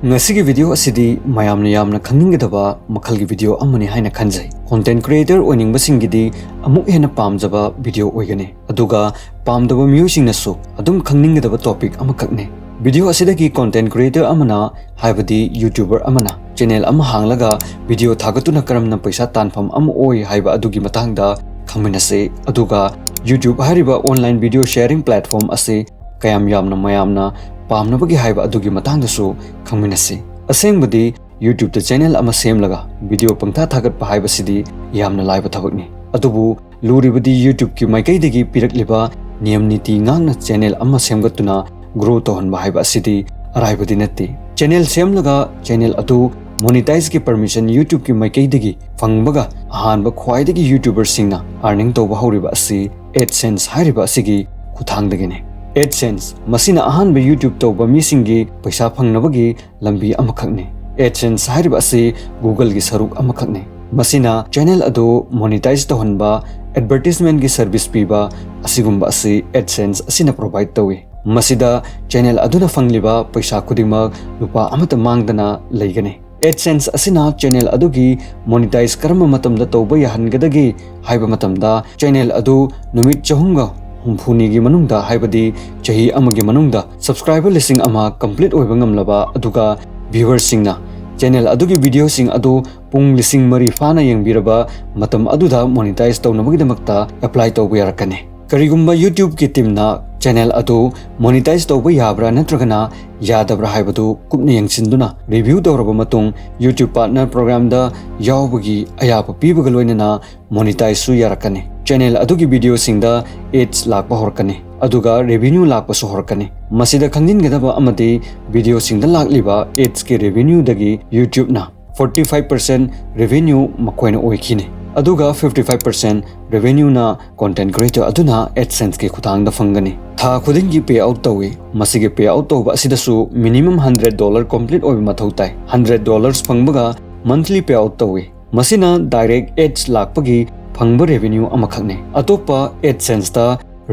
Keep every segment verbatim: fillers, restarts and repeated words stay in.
ꯉꯁꯤꯒꯤ video ꯑꯁꯤꯗꯤ ꯃꯌꯥꯝꯅ ꯌꯥꯝꯅ ꯈꯪꯅꯤꯡꯒꯗꯕ ꯃꯈꯜꯒꯤ video ꯑꯃꯅꯤ ꯍꯥꯏꯅ ꯈꯟꯖꯩ꯫ Content creator ꯑꯣꯏꯅꯤꯡꯕꯁꯤꯡꯒꯤꯗꯤ ꯑꯃꯨꯛ ꯍꯦꯟꯅ ꯄꯥꯝꯖꯕ video ꯑꯣꯏꯒꯅꯤ, ꯑꯗꯨꯒ ꯄꯥꯝꯗꯕ ꯃꯤꯑꯣꯏꯁꯤꯡꯅꯁꯨ ꯑꯗꯨꯝ ꯈꯪꯅꯤꯡꯒꯗꯕ topic ꯑꯃꯈꯛꯅꯤ꯫ Video ꯑꯁꯤꯗꯒꯤ content creator ꯑꯃꯅ, ꯍꯥꯏꯕꯗꯤ YouTuber ꯑꯃꯅ channel ꯑꯃ ꯍꯥꯡꯂꯒ video ꯊꯥꯒꯠꯇꯨꯅ ꯀꯔꯝꯅ ꯄꯩꯁꯥ ꯇꯥꯟꯐꯝ ꯑꯃ ꯑꯣꯏ ꯍꯥꯏꯕ ꯑꯗꯨꯒꯤ ꯃꯇꯥꯡꯗ ꯈꯪꯃꯤꯟꯅꯁꯤ, ꯑꯗꯨꯒ YouTube ꯍꯥꯏꯔꯤꯕ online video sharing platform ꯑꯁꯤ ꯀꯌꯥꯝ ꯌꯥꯝꯅ ꯃꯌꯥꯝꯅ ꯄꯥꯝꯅꯕꯒꯦ ꯍꯥꯏꯕ ꯑꯗꯨꯒꯤ ꯃꯇꯥꯡꯗꯁꯨ ꯈꯪꯃꯤꯟꯅꯁꯤ꯫ ꯑꯁꯦꯡꯕꯗꯤ YouTubeꯇ channel ꯑꯃ ꯁꯦꯝꯂꯒ video ꯄꯪꯊꯥ ꯊꯥꯒꯠꯄ ꯍꯥꯏꯕꯁꯤꯗꯤ ꯌꯥꯝꯅ ꯂꯥꯏꯕ ꯊꯕꯛꯅꯤ꯫ ꯑꯗꯨꯕꯨ ꯂꯨꯔꯤꯕꯗꯤ YouTubeꯀꯤ ꯃꯥꯏꯀꯩꯗꯒꯤ ꯄꯤꯔꯛꯂꯤꯕ ꯅꯤꯌꯝ ꯅꯤꯇꯤ ꯉꯥꯛꯅ channel ꯑꯃ ꯁꯦꯝꯒꯠꯇꯨꯅ grow ꯇꯧꯍꯟꯕ ꯍꯥꯏꯕ ꯑꯁꯤꯗꯤ ꯑꯔꯥꯏꯕꯗꯤ ꯅꯠꯇꯦ꯫ Channel ꯁꯦꯝꯂꯒ channel ꯑꯗꯨ monetizeꯀꯤ permission YouTubeꯀꯤ ꯃꯥꯏꯀꯩꯗꯒꯤ ꯐꯪꯕꯒ ꯑꯍꯥꯟꯕ ꯈ꯭ꯋꯥꯏꯗꯒꯤ YouTuberꯁꯤꯡꯅ earning ꯇꯧꯕ ꯍꯧꯔꯤꯕ ꯑꯁꯤ AdSense ꯍꯥꯏꯔꯤꯕ ꯑꯁꯤꯒꯤ ꯈꯨꯠꯊꯥꯡꯗꯒꯤꯅꯤ꯫ AdSense, ꯃꯁꯤꯅ ꯑꯍꯥꯟꯕ YouTube ꯇꯧꯕ ꯃꯤꯁꯤꯡꯒꯤ ꯄꯩꯁꯥ ꯐꯪꯅꯕꯒꯤ ꯂꯝꯕꯤ ꯑꯃꯈꯛꯅꯤ꯫ AdSense ꯍꯥꯏꯔꯤꯕ ꯑꯁꯤ Googleꯒꯤ ꯁꯔꯨꯛ ꯑꯃꯈꯛꯅꯤ꯫ ꯃꯁꯤꯅ channel ꯑꯗꯨ monetize ꯇꯧꯍꯟꯕ, advertisementꯀꯤ service ꯄꯤꯕ, ꯑꯁꯤꯒꯨꯝꯕ ꯑꯁꯤ AdSense ꯑꯁꯤꯅ provide ꯇꯧꯏ꯫ ꯃꯁꯤꯗ channel ꯑꯗꯨꯅ ꯐꯪꯂꯤꯕ ꯄꯩꯁꯥ ꯈꯨꯗꯤꯡꯃꯛ ꯂꯨꯄꯥ ꯑꯃꯠꯇ ꯃꯥꯡꯗꯅ ꯂꯩꯒꯅꯤ꯫ AdSense ꯑꯁꯤꯅ channel ꯑꯗꯨꯒꯤ monetize ꯀꯔꯝꯕ ꯃꯇꯝꯗ ꯇꯧꯕ ꯌꯥꯍꯟꯒꯗꯒꯦ ꯍꯥꯏꯕ ꯃꯇꯝꯗ, channel ꯑꯗꯨ ꯅꯨꯃꯤꯠ ꯆꯍꯨꯝꯒ ꯍꯨꯝꯐꯨꯅꯤꯒꯤ ꯃꯅꯨꯡꯗ, ꯍꯥꯏꯕꯗꯤ ꯆꯍꯤ ꯑꯃꯒꯤ ꯃꯅꯨꯡꯗ subscriber ꯂꯤꯁꯤꯡ ꯑꯃ complete ꯑꯣꯏꯕ ꯉꯝꯂꯕ, ꯑꯗꯨꯒ viewerꯁꯤꯡꯅ channel ꯑꯗꯨꯒꯤ videoꯁꯤꯡ ꯑꯗꯨ ꯄꯨꯡ ꯂꯤꯁꯤꯡ ꯃꯔꯤ ꯐꯥꯅ ꯌꯦꯡꯕꯤꯔꯕ ꯃꯇꯝ ꯑꯗꯨꯗ monetize ꯇꯧꯅꯕꯒꯤꯗꯃꯛꯇ apply ꯇꯧꯕ ꯌꯥꯔꯛꯀꯅꯤ꯫ ꯀꯔꯤꯒꯨꯝꯕ YouTubeꯀꯤ teamꯅ channel ꯑꯗꯨ monetize ꯇꯧꯕ ꯌꯥꯕ꯭ꯔꯥ ꯅꯠꯇ꯭ꯔꯒꯅ ꯌꯥꯗꯕ꯭ꯔꯥ ꯍꯥꯏꯕꯗꯨ ꯀꯨꯞꯅ ꯌꯦꯡꯁꯤꯟꯗꯨꯅ review ꯇꯧꯔꯕ ꯃꯇꯨꯡ, YouTube Partner Programꯗ ꯌꯥꯎꯕꯒꯤ ꯑꯌꯥꯕ ꯄꯤꯕꯒ ꯂꯣꯏꯅꯅ monetizeꯁꯨ ꯌꯥꯔꯛꯀꯅꯤ꯫ Channel ꯑꯗꯨꯒꯤ videoꯁꯤꯡꯗ ads ꯂꯥꯛꯄ ꯍꯧꯔꯛꯀꯅꯤ, ꯑꯗꯨꯒ revenue ꯂꯥꯛꯄꯁꯨ ꯍꯧꯔꯛꯀꯅꯤ꯫ ꯃꯁꯤꯗ ꯈꯪꯖꯤꯟꯒꯗꯕ ꯑꯃꯗꯤ, videoꯁꯤꯡꯗ ꯂꯥꯛꯂꯤꯕ adsꯀꯤ revenueꯗꯒꯤ YouTubeꯅ forty five percent revenue ꯃꯈꯣꯏꯅ ꯑꯣꯏꯈꯤꯅꯤ, ꯑꯗꯨꯒ fifty five percent revenueꯅ content creator ꯑꯗꯨꯅ AdSenseꯀꯤ ꯈꯨꯠꯊꯥꯡꯗ ꯐꯪꯒꯅꯤ꯫ ꯊꯥ ꯈꯨꯗꯤꯡꯒꯤ payout ꯇꯧꯏ꯫ ꯃꯁꯤꯒꯤ payout ꯇꯧꯕ ꯑꯁꯤꯗꯁꯨ minimum hundred dollar complete ꯑꯣꯏꯕ ꯃꯊꯧ ꯇꯥꯏ꯫ Hundred dollars ꯐꯪꯕꯒ monthly payout ꯇꯧꯏ꯫ ꯃꯁꯤꯅ direct ads ꯂꯥꯛꯄꯒꯤ ꯐꯪꯕ revenue ꯑꯃꯈꯛꯅꯤ꯫ ꯑꯇꯣꯞꯄ AdSenseꯇ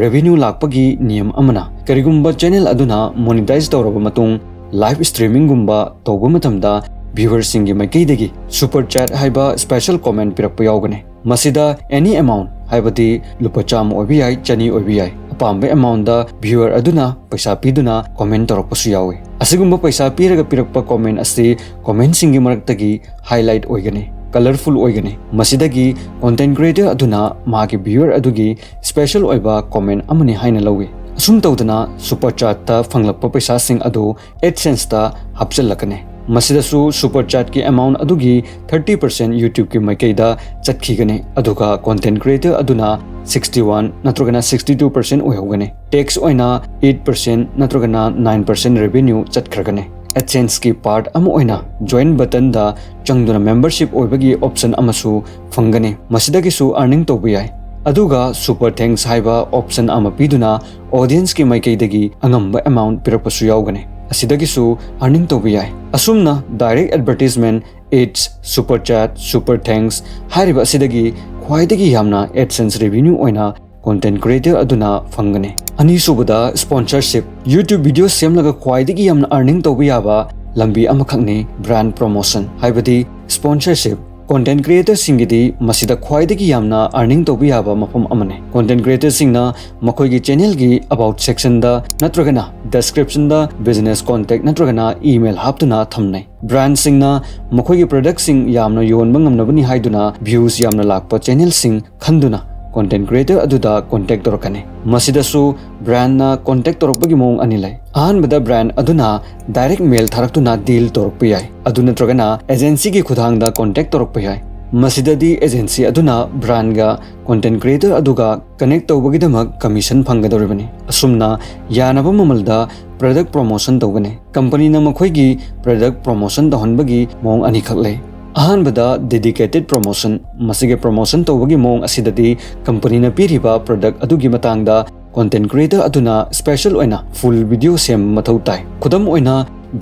revenue ꯂꯥꯛꯄꯒꯤ ꯅꯤꯌꯝ ꯑꯃꯅ, ꯀꯔꯤꯒꯨꯝꯕ channel ꯑꯗꯨꯅ monetize ꯇꯧꯔꯕ ꯃꯇꯨꯡ live streamingꯒꯨꯝꯕ ꯇꯧꯕ ꯃꯇꯝꯗ viewerꯁꯤꯡꯒꯤ ꯃꯥꯏꯀꯩꯗꯒꯤ super chat ꯍꯥꯏꯕ special comment ꯄꯤꯔꯛꯄ ꯌꯥꯎꯒꯅꯤ꯫ ꯃꯁꯤꯗ any amount, ꯍꯥꯏꯕꯗꯤ ꯂꯨꯄꯥ ꯆꯥꯝꯃ ꯑꯣꯏꯕ ꯌꯥꯏ, ꯆꯅꯤ ꯑꯣꯏꯕ ꯌꯥꯏ, ꯑꯄꯥꯝꯕ amountꯇ viewer ꯑꯗꯨꯅ ꯄꯩꯁꯥ ꯄꯤꯗꯨꯅ comment ꯇꯧꯔꯛꯄꯁꯨ ꯌꯥꯎꯏ꯫ ꯑꯁꯤꯒꯨꯝꯕ ꯄꯩꯁꯥ ꯄꯤꯔꯒ ꯄꯤꯔꯛꯄ comment ꯑꯁꯤ commentꯁꯤꯡꯒꯤ ꯃꯔꯛꯇꯒꯤ highlight ꯑꯣꯏꯒꯅꯤ, colourful ꯑꯣꯏꯒꯅꯤ꯫ ꯃꯁꯤꯗꯒꯤ content creator ꯑꯗꯨꯅ ꯃꯥꯒꯤ viewer ꯑꯗꯨꯒꯤ special ꯑꯣꯏꯕ comment ꯑꯃꯅꯤ ꯍꯥꯏꯅ ꯂꯧꯏ꯫ ꯑꯁꯨꯝ ꯇꯧꯗꯅ super chatꯇ ꯐꯪꯂꯛꯄ ꯄꯩꯁꯥꯁꯤꯡ ꯑꯗꯨ AdSenseꯇ ꯍꯥꯞꯆꯤꯜꯂꯛꯀꯅꯤ꯫ ꯃꯁꯤꯗꯁꯨ super chatꯀꯤ amount ꯑꯗꯨꯒꯤ thirty percent YouTubeꯀꯤ ꯃꯥꯏꯀꯩꯗ ꯆꯠꯈꯤꯒꯅꯤ, ꯑꯗꯨꯒ content creator ꯑꯗꯨꯅ sixty one ꯅꯠꯇ꯭ꯔꯒꯅ sixty two percent ꯑꯣꯏꯍꯧꯒꯅꯤ꯫ Tax ꯑꯣꯏꯅ eight percent ꯅꯠꯇ꯭ꯔꯒꯅ nine percent revenue ꯆꯠꯈ꯭ꯔꯒꯅꯤ꯫ AdSenseꯀꯤ part ꯑꯃ ꯑꯣꯏꯅ join buttonꯗ ꯆꯪꯗꯨꯅ membership ꯑꯣꯏꯕꯒꯤ option ꯑꯃꯁꯨ ꯐꯪꯒꯅꯤ꯫ ꯃꯁꯤꯗꯒꯤꯁꯨ earning ꯇꯧꯕ ꯌꯥꯏ꯫ ꯑꯗꯨꯒ super thanks ꯍꯥꯏꯕ option ꯑꯃ ꯄꯤꯗꯨꯅ audienceꯀꯤ ꯃꯥꯏꯀꯩꯗꯒꯤ ꯑꯉꯝꯕ amount ꯄꯤꯔꯛꯄꯁꯨ ꯌꯥꯎꯒꯅꯤ꯫ ꯑꯁꯤꯗꯒꯤꯁꯨ earning ꯇꯧꯕ ꯌꯥꯏ꯫ ꯑꯁꯨꯝꯅ direct advertisement, ads, super chat, super thanks ꯍꯥꯏꯔꯤꯕ ꯑꯁꯤꯗꯒꯤ ꯈ꯭ꯋꯥꯏꯗꯒꯤ ꯌꯥꯝꯅ AdSense revenue ꯑꯣꯏꯅ content creator ꯑꯗꯨꯅ ꯐꯪꯒꯅꯤ꯫ ꯑꯅꯤꯁꯨꯕꯗ sponsorship꯫ YouTube video ꯁꯦꯝꯂꯒ ꯈ꯭ꯋꯥꯏꯗꯒꯤ ꯌꯥꯝꯅ earning ꯇꯧꯕ ꯌꯥꯕ ꯂꯝꯕꯤ ꯑꯃꯈꯛꯅꯤ brand promotion, ꯍꯥꯏꯕꯗꯤ sponsorship꯫ Content creatorꯁꯤꯡꯒꯤꯗꯤ ꯃꯁꯤꯗ ꯈ꯭ꯋꯥꯏꯗꯒꯤ ꯌꯥꯝꯅ earning ꯇꯧꯕ ꯌꯥꯕ ꯃꯐꯝ ꯑꯃꯅꯤ꯫ Content creatorꯁꯤꯡꯅ ꯃꯈꯣꯏꯒꯤ channelꯒꯤ about sectionꯗ ꯅꯠꯇ꯭ꯔꯒꯅ descriptionꯗ business contact ꯅꯠꯇ꯭ꯔꯒꯅ email ꯍꯥꯞꯇꯨꯅ ꯊꯝꯅꯩ꯫ Brandꯁꯤꯡꯅ ꯃꯈꯣꯏꯒꯤ productꯁꯤꯡ ꯌꯥꯝꯅ ꯌꯣꯟꯕ ꯉꯝꯅꯕꯅꯤ ꯍꯥꯏꯗꯨꯅ views ꯌꯥꯝꯅ ꯂꯥꯛꯄ channelꯁꯤꯡ ꯈꯟꯗꯨꯅ content creator ꯑꯗꯨꯗ contact ꯇꯧꯔꯛꯀꯅꯤ꯫ ꯃꯁꯤꯗꯁꯨ brandꯅ contact ꯇꯧꯔꯛꯄꯒꯤ ꯃꯑꯣꯡ ꯑꯅꯤ ꯂꯩ꯫ ꯑꯍꯥꯟꯕꯗ brand ꯑꯗꯨꯅ direct mail ꯊꯥꯔꯛꯇꯨꯅ deal ꯇꯧꯔꯛꯄ ꯌꯥꯏ, ꯑꯗꯨ ꯅꯠꯇ꯭ꯔꯒꯅ agencyꯒꯤ ꯈꯨꯠꯊꯥꯡꯗ contact ꯇꯧꯔꯛꯄ ꯌꯥꯏ꯫ ꯃꯁꯤꯗꯗꯤ agency ꯑꯗꯨꯅ brandꯒ content creator ꯑꯗꯨꯒ connect ꯇꯧꯕꯒꯤꯗꯃꯛ commission ꯐꯪꯒꯗꯧꯔꯤꯕꯅꯤ꯫ ꯑꯁꯨꯝꯅ ꯌꯥꯅꯕ ꯃꯃꯜꯗ product promotion ꯇꯧꯒꯅꯤ꯫ Companyꯅ ꯃꯈꯣꯏꯒꯤ product promotion ꯇꯧꯍꯟꯕꯒꯤ ꯃꯑꯣꯡ ꯑꯅꯤꯈꯛ ꯂꯩ꯫ ꯑꯍꯥꯟꯕꯗ dedicated promotion꯫ ꯃꯁꯤꯒꯤ promotion ꯇꯧꯕꯒꯤ ꯃꯑꯣꯡ ꯑꯁꯤꯗꯗꯤ companyꯅ ꯄꯤꯔꯤꯕ product ꯑꯗꯨꯒꯤ ꯃꯇꯥꯡꯗ content creator ꯑꯗꯨꯅ special ꯑꯣꯏꯅ full video ꯁꯦꯝꯕ ꯃꯊꯧ ꯇꯥꯏ꯫ ꯈꯨꯗꯝ ꯑꯣꯏꯅ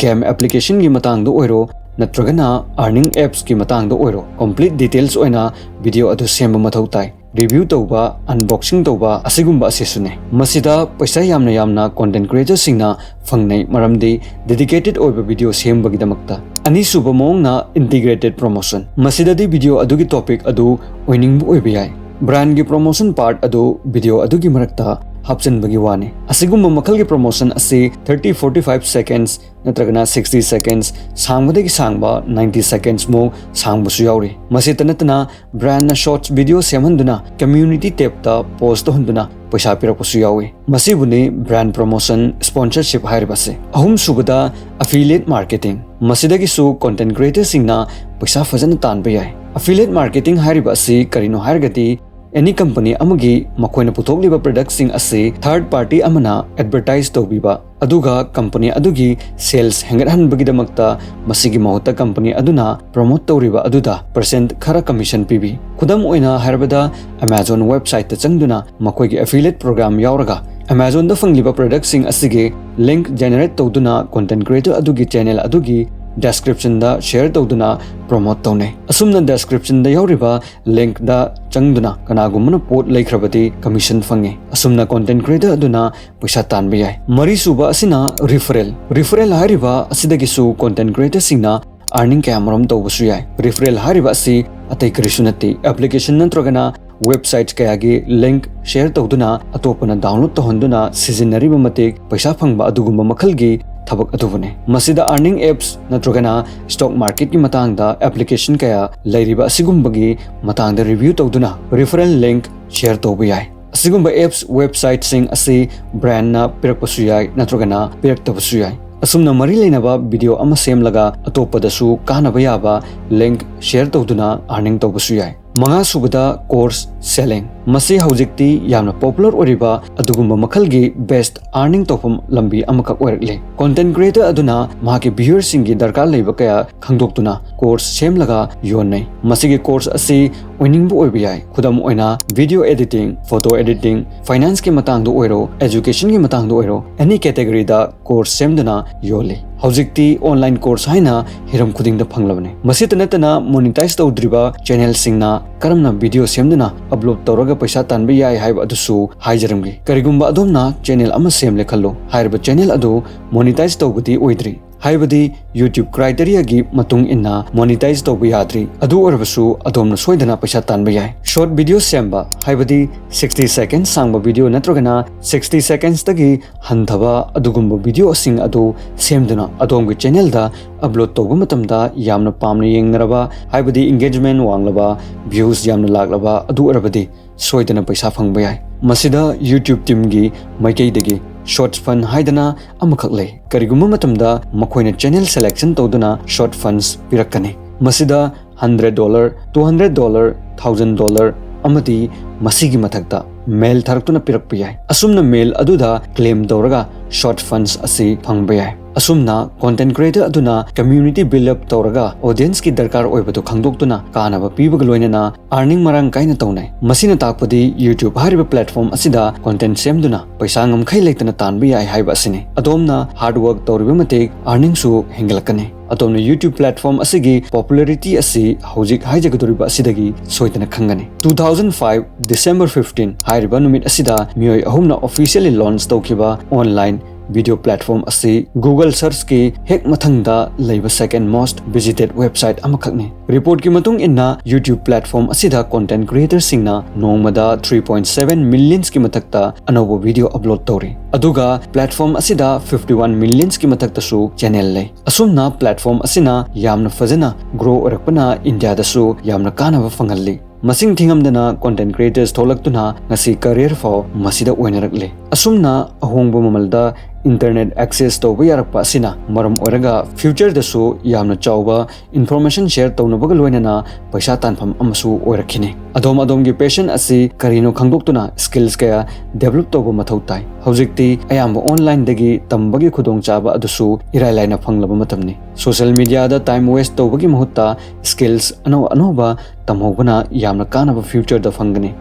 game applicationꯒꯤ ꯃꯇꯥꯡꯗ ꯑꯣꯏꯔꯣ ꯅꯠꯇ꯭ꯔꯒꯅ earning appsꯀꯤ ꯃꯇꯥꯡꯗ ꯑꯣꯏꯔꯣ complete details ꯑꯣꯏꯅ video ꯑꯗꯨ ꯁꯦꯝꯕ ꯃꯊꯧ ꯇꯥꯏ꯫ review ꯇꯧꯕ, unboxing ꯇꯧꯕ ꯑꯁꯤꯒꯨꯝꯕ ꯑꯁꯤꯁꯨꯅꯦ꯫ ꯃꯁꯤꯗ ꯄꯩꯁꯥ ꯌꯥꯝꯅ ꯌꯥꯝꯅ content creatorꯁꯤꯡꯅ ꯐꯪꯅꯩ, ꯃꯔꯝꯗꯤ dedicated ꯑꯣꯏꯕ video ꯁꯦꯝꯕꯒꯤꯗꯃꯛꯇ꯫ ꯑꯅꯤꯁꯨꯕ ꯃꯑꯣꯡꯅ integrated promotion꯫ ꯃꯁꯤꯗꯗꯤ video ꯑꯗꯨꯒꯤ topic ꯑꯗꯨ ꯑꯣꯏꯅꯤꯡꯕ ꯑꯣꯏꯕ ꯌꯥꯏ꯫ Brandꯒꯤ promotion part ꯑꯗꯨ video ꯑꯗꯨꯒꯤ ꯃꯔꯛꯇ ꯍꯥꯞꯆꯤꯟꯕꯒꯤ ꯋꯥꯅꯤ꯫ ꯑꯁꯤꯒꯨꯝꯕ ꯃꯈꯜꯒꯤ promotion ꯑꯁꯤ thirty, forty five seconds ꯅꯠꯇ꯭ꯔꯒꯅ sixty seconds, ꯁꯥꯡꯕꯗꯒꯤ ꯁꯥꯡꯕ ninety seconds ꯃꯨꯛ ꯁꯥꯡꯕꯁꯨ ꯌꯥꯎꯔꯤ꯫ ꯃꯁꯤꯇ ꯅꯠꯇꯅ brandꯅ shorts video ꯁꯦꯝꯍꯟꯗꯨꯅ community tabꯇ post ꯇꯧꯍꯟꯗꯨꯅ ꯄꯩꯁꯥ ꯄꯤꯔꯛꯄꯁꯨ ꯌꯥꯎꯏ꯫ ꯃꯁꯤꯕꯨꯅꯤ brand promotion, sponsorship ꯍꯥꯏꯔꯤꯕꯁꯦ꯫ ꯑꯍꯨꯝꯁꯨꯕꯗ affiliate marketing꯫ ꯃꯁꯤꯗꯒꯤꯁꯨ content creatorꯁꯤꯡꯅ ꯄꯩꯁꯥ ꯐꯖꯅ ꯇꯥꯟꯕ ꯌꯥꯏ꯫ Affiliate marketing ꯍꯥꯏꯔꯤꯕ ꯑꯁꯤ ꯀꯔꯤꯅꯣ ꯍꯥꯏꯔꯒꯗꯤ, any company ꯑꯃꯒꯤ ꯃꯈꯣꯏꯅ ꯄꯨꯊꯣꯛꯂꯤꯕ productꯁꯤꯡ ꯑꯁꯤ third party ꯑꯃꯅ advertise ꯇꯧꯕꯤꯕ, ꯑꯗꯨꯒ company ꯑꯗꯨꯒꯤ sales ꯍꯦꯟꯒꯠꯍꯟꯕꯒꯤꯗꯃꯛꯇ ꯃꯁꯤꯒꯤ ꯃꯍꯨꯠꯇ company ꯑꯗꯨꯅ promote ꯇꯧꯔꯤꯕ ꯑꯗꯨꯗ percent ꯈꯔ commission ꯄꯤꯕꯤ꯫ ꯈꯨꯗꯝ ꯑꯣꯏꯅ ꯍꯥꯏꯔꯕꯗ, Amazon websiteꯇ ꯆꯪꯗꯨꯅ ꯃꯈꯣꯏꯒꯤ affiliate program ꯌꯥꯎꯔꯒ Amazonꯗ ꯐꯪꯂꯤꯕ productꯁꯤꯡ ꯑꯁꯤꯒꯤ link generate ꯇꯧꯗꯨꯅ content creator ꯑꯗꯨꯒꯤ channel ꯑꯗꯨꯒꯤ descriptionꯗ share ꯇꯧꯗꯨꯅ promote ꯇꯧꯅꯩ꯫ ꯑꯁꯨꯝꯅ descriptionꯗ ꯌꯥꯎꯔꯤꯕ linkꯗ ꯆꯪꯗꯨꯅ ꯀꯅꯥꯒꯨꯝꯕꯅ ꯄꯣꯠ ꯂꯩꯈ꯭ꯔꯕꯗꯤ commission ꯐꯪꯉꯤ꯫ ꯑꯁꯨꯝꯅ content creator ꯑꯗꯨꯅ ꯄꯩꯁꯥ ꯇꯥꯟꯕ ꯌꯥꯏ꯫ ꯃꯔꯤꯁꯨꯕ ꯑꯁꯤꯅ referral꯫ Referral ꯍꯥꯏꯔꯤꯕ ꯑꯁꯤꯗꯒꯤꯁꯨ content creatorꯁꯤꯡꯅ earning ꯀꯌꯥꯃꯔꯨꯝ ꯇꯧꯕꯁꯨ ꯌꯥꯏ꯫ Referral ꯍꯥꯏꯔꯤꯕ ꯑꯁꯤ ꯑꯇꯩ ꯀꯔꯤꯁꯨ ꯅꯠꯇꯦ, application ꯅꯠꯇ꯭ꯔꯒꯅ website ꯀꯌꯥꯒꯤ link share ꯇꯧꯗꯨꯅ ꯑꯇꯣꯞꯄꯅ download ꯇꯧꯍꯟꯗꯨꯅ ꯁꯤꯖꯤꯟꯅꯔꯤꯕ ꯃꯇꯤꯛ ꯄꯩꯁꯥ ꯐꯪꯕ ꯑꯗꯨꯒꯨꯝꯕ ꯃꯈꯜꯒꯤ ꯊꯕꯛ ꯑꯗꯨꯕꯨꯅꯤ꯫ ꯃꯁꯤꯗ earning apps ꯅꯠꯇ꯭ꯔꯒꯅ stock marketꯀꯤ ꯃꯇꯥꯡꯗ application ꯀꯌꯥ ꯂꯩꯔꯤꯕ ꯑꯁꯤꯒꯨꯝꯕꯒꯤ ꯃꯇꯥꯡꯗ review ꯇꯧꯗꯨꯅ referral link share ꯇꯧꯕ ꯌꯥꯏ꯫ ꯑꯁꯤꯒꯨꯝꯕ apps, websiteꯁꯤꯡ ꯑꯁꯤ brandꯅ ꯄꯤꯔꯛꯄꯁꯨ ꯌꯥꯏ ꯅꯠꯇ꯭ꯔꯒꯅ ꯄꯤꯔꯛꯇꯕꯁꯨ ꯌꯥꯏ꯫ ꯑꯁꯨꯝꯅ ꯃꯔꯤ ꯂꯩꯅꯕ video ꯑꯃ ꯁꯦꯝꯂꯒ ꯑꯇꯣꯞꯄꯗꯁꯨ ꯀꯥꯟꯅꯕ ꯌꯥꯕ link share ꯇꯧꯗꯨꯅ earning ꯇꯧꯕꯁꯨ ꯌꯥꯏ꯫ ꯃꯉꯥꯁꯨꯕꯗ course selling꯫ ꯃꯁꯤ ꯍꯧꯖꯤꯛꯇꯤ ꯌꯥꯝꯅ popular ꯑꯣꯏꯔꯤꯕ ꯑꯗꯨꯒꯨꯝꯕ ꯃꯈꯜꯒꯤ best earning ꯇꯧꯐꯝ ꯂꯝꯕꯤ ꯑꯃꯈꯛ ꯑꯣꯏꯔꯛꯂꯦ꯫ Content creator ꯑꯗꯨꯅ ꯃꯍꯥꯛꯀꯤ viewerꯁꯤꯡꯒꯤ ꯗꯔꯀꯥꯔ ꯂꯩꯕ ꯀꯌꯥ ꯈꯪꯗꯣꯛꯇꯨꯅ course ꯁꯦꯝꯂꯒ ꯌꯣꯟꯅꯩ꯫ ꯃꯁꯤꯒꯤ course ꯑꯁꯤ ꯑꯣꯏꯅꯤꯡꯕ ꯑꯣꯏꯕ ꯌꯥꯏ꯫ ꯈꯨꯗꯝ ꯑꯣꯏꯅ, video editing, photo editing, financeꯀꯤ ꯃꯇꯥꯡꯗ ꯑꯣꯏꯔꯣ, educationꯒꯤ ꯃꯇꯥꯡꯗ ꯑꯣꯏꯔꯣ, any categoryꯗ course ꯁꯦꯝꯗꯨꯅ ꯌꯣꯜꯂꯤ꯫ ꯍꯧꯖꯤꯛꯇꯤ online course ꯍꯥꯏꯅ ꯍꯤꯔꯝ ꯈꯨꯗꯤꯡꯗ ꯐꯪꯂꯕꯅꯤ꯫ ꯃꯁꯤꯇ ꯅꯠꯇꯅ, monetize ꯇꯧꯗ꯭ꯔꯤꯕ channelꯁꯤꯡꯅ ꯀꯔꯝꯅ video ꯁꯦꯝꯗꯨꯅ upload ꯇꯧꯔꯒ ꯄꯩꯁꯥ ꯇꯥꯟꯕ ꯌꯥꯏ ꯍꯥꯏꯕ ꯑꯗꯨꯁꯨ ꯍꯥꯏꯖꯔꯝꯒꯦ꯫ ꯀꯔꯤꯒꯨꯝꯕ ꯑꯗꯣꯝꯅ channel ꯑꯃ ꯁꯦꯝꯂꯦ ꯈꯜꯂꯣ, ꯍꯥꯏꯔꯤꯕ channel ꯑꯗꯨ monetize ꯇꯧꯕꯗꯤ ꯑꯣꯏꯗ꯭ꯔꯤ, ꯍꯥꯏꯕꯗꯤ YouTube criteriaꯒꯤ ꯃꯇꯨꯡ ꯏꯟꯅ monetize ꯇꯧꯕ ꯌꯥꯗ꯭ꯔꯤ꯫ ꯑꯗꯨ ꯑꯣꯏꯔꯕꯁꯨ ꯑꯗꯣꯝꯅ ꯁꯣꯏꯗꯅ ꯄꯩꯁꯥ ꯇꯥꯟꯕ ꯌꯥꯏ꯫ Short video ꯁꯦꯝꯕ, ꯍꯥꯏꯕꯗꯤ sixty seconds ꯁꯥꯡꯕ video ꯅꯠꯇ꯭ꯔꯒꯅ sixty secondsꯇꯒꯤ ꯍꯟꯊꯕ ꯑꯗꯨꯒꯨꯝꯕ videoꯁꯤꯡ ꯑꯗꯨ ꯁꯦꯝꯗꯨꯅ ꯑꯗꯣꯝꯒꯤ channelꯗ upload ꯇꯧꯕ ꯃꯇꯝꯗ ꯌꯥꯝꯅ ꯄꯥꯝꯅ ꯌꯦꯡꯅꯔꯕ, ꯍꯥꯏꯕꯗꯤ engagement ꯋꯥꯡꯂꯕ, views ꯌꯥꯝꯅ ꯂꯥꯛꯂꯕ ꯑꯗꯨ ꯑꯣꯏꯔꯕꯗꯤ ꯁꯣꯏꯗꯅ ꯄꯩꯁꯥ ꯐꯪꯕ ꯌꯥꯏ꯫ ꯃꯁꯤꯗ YouTube teamꯒꯤ ꯃꯥꯏꯀꯩꯗꯒꯤ short fund ꯍꯥꯏꯗꯅ ꯑꯃꯈꯛ ꯂꯩ꯫ ꯀꯔꯤꯒꯨꯝꯕ ꯃꯇꯝꯗ ꯃꯈꯣꯏꯅ channel selection ꯇꯧꯗꯨꯅ short funds ꯄꯤꯔꯛꯀꯅꯤ꯫ ꯃꯁꯤꯗ hundred dollar, two hundred dollar, thousand dollar ꯑꯃꯗꯤ ꯃꯁꯤꯒꯤ ꯃꯊꯛꯇ mail ꯊꯥꯔꯛꯇꯨꯅ ꯄꯤꯔꯛꯄ ꯌꯥꯏ꯫ ꯑꯁꯨꯝꯅ mail ꯑꯗꯨꯗ claim ꯇꯧꯔꯒ short funds ꯑꯁꯤ ꯐꯪꯕ ꯌꯥꯏ꯫ ꯑꯁꯨꯝꯅ content creator ꯑꯗꯨꯅ community build up ꯇꯧꯔꯒ audienceꯀꯤ ꯗꯔꯀꯥꯔ ꯑꯣꯏꯕꯗꯨ ꯈꯪꯗꯣꯛꯇꯨꯅ ꯀꯥꯟꯅꯕ ꯄꯤꯕꯒ ꯂꯣꯏꯅꯅ earning ꯃꯔꯥꯡ ꯀꯥꯏꯅ ꯇꯧꯅꯩ꯫ ꯃꯁꯤꯅ ꯇꯥꯛꯄꯗꯤ YouTube ꯍꯥꯏꯔꯤꯕ platform ꯑꯁꯤꯗ content ꯁꯦꯝꯗꯨꯅ ꯄꯩꯁꯥ ꯉꯝꯈꯩ ꯂꯩꯇꯅ ꯇꯥꯟꯕ ꯌꯥꯏ ꯍꯥꯏꯕ ꯑꯁꯤꯅꯤ꯫ ꯑꯗꯣꯝꯅ hard work ꯇꯧꯔꯤꯕ ꯃꯇꯤꯛ earningꯁꯨ ꯍꯦꯟꯒꯠꯂꯛꯀꯅꯤ꯫ ꯑꯗꯣꯝꯅ YouTube platform ꯑꯁꯤꯒꯤ popularity ꯑꯁꯤ ꯍꯧꯖꯤꯛ ꯍꯥꯏꯖꯒꯗꯧꯔꯤꯕ ꯑꯁꯤꯗꯒꯤ ꯁꯣꯏꯗꯅ ꯈꯪꯒꯅꯤ꯫ Two thousand five December fifteen ꯍꯥꯏꯔꯤꯕ ꯅꯨꯃꯤꯠ ꯑꯁꯤꯗ ꯃꯤꯑꯣꯏ ꯑꯍꯨꯝꯅ officially launch ꯇꯧꯈꯤꯕ online video platform ꯑꯁꯤ Google searchꯀꯤ ꯍꯦꯛ ꯃꯊꯪꯗ ꯂꯩꯕ second most visited website ꯑꯃꯈꯛꯅꯤ꯫ Reportꯀꯤ ꯃꯇꯨꯡ ꯏꯟꯅ YouTube platform ꯑꯁꯤꯗ content creatorꯁꯤꯡꯅ ꯅꯣꯡꯃꯗ three point seven millionsꯀꯤ ꯃꯊꯛꯇ ꯑꯅꯧꯕ video upload ꯇꯧꯔꯤ꯫ ꯑꯗꯨꯒ platform ꯑꯁꯤꯗ fifty one millionsꯀꯤ ꯃꯊꯛꯇꯁꯨ channel ꯂꯩ꯫ ꯑꯁꯨꯝꯅ platform ꯑꯁꯤꯅ ꯌꯥꯝꯅ ꯐꯖꯅ grow ꯑꯣꯏꯔꯛꯄꯅ Indiaꯗꯁꯨ ꯌꯥꯝꯅ ꯀꯥꯟꯅꯕ ꯐꯪꯍꯜꯂꯤ꯫ ꯃꯁꯤꯡ ꯊꯤꯉꯝꯗꯅ content creators ꯊꯣꯛꯂꯛꯇꯨꯅ ꯉꯁꯤ career ꯐꯥꯎ ꯃꯁꯤꯗ ꯑꯣꯏꯅꯔꯛꯂꯤ꯫ ꯑꯁꯨꯝꯅ ꯑꯍꯣꯡꯕ ꯃꯃꯜꯗ internet access ꯇꯧꯕ ꯌꯥꯔꯛꯄ ꯑꯁꯤꯅ ꯃꯔꯝ ꯑꯣꯏꯔꯒ futureꯗꯁꯨ ꯌꯥꯝꯅ ꯆꯥꯎꯕ information share ꯇꯧꯅꯕꯒ ꯂꯣꯏꯅꯅ ꯄꯩꯁꯥ ꯇꯥꯟꯐꯝ ꯑꯃꯁꯨ ꯑꯣꯏꯔꯛꯈꯤꯅꯤ꯫ ꯑꯗꯣꯝ ꯑꯗꯣꯝꯒꯤ passion ꯑꯁꯤ ꯀꯔꯤꯅꯣ ꯈꯪꯗꯣꯛꯇꯨꯅ skills ꯀꯌꯥ develop ꯇꯧꯕ ꯃꯊꯧ ꯇꯥꯏ꯫ ꯍꯧꯖꯤꯛꯇꯤ ꯑꯌꯥꯝꯕ onlineꯗꯒꯤ ꯇꯝꯕꯒꯤ ꯈꯨꯗꯣꯡꯆꯥꯕ ꯑꯗꯨꯁꯨ ꯏꯔꯥꯏ ꯂꯥꯏꯅ ꯐꯪꯂꯕ ꯃꯇꯝꯅꯤ꯫ Social mediaꯗ time waste ꯇꯧꯕꯒꯤ ꯃꯍꯨꯠꯇ skills ꯑꯅꯧ ꯑꯅꯧꯕ ꯇꯝꯍꯧꯕꯅ ꯌꯥꯝꯅ ꯀꯥꯟꯅꯕ futureꯗ ꯐꯪꯒꯅꯤ꯫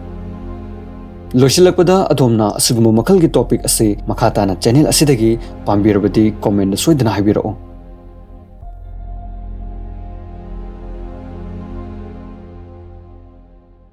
ꯂꯣꯏꯁꯤꯜꯂꯛꯄꯗ ꯑꯗꯣꯝꯅ ꯑꯁꯤꯒꯨꯝꯕ ꯃꯈꯜꯒꯤ topic ꯑꯁꯤ ꯃꯈꯥ ꯇꯥꯅ channel ꯑꯁꯤꯗꯒꯤ ꯄꯥꯝꯕꯤꯔꯕꯗꯤ commentꯗ ꯁꯣꯏꯗꯅ ꯍꯥꯏꯕꯤꯔꯛꯎ꯫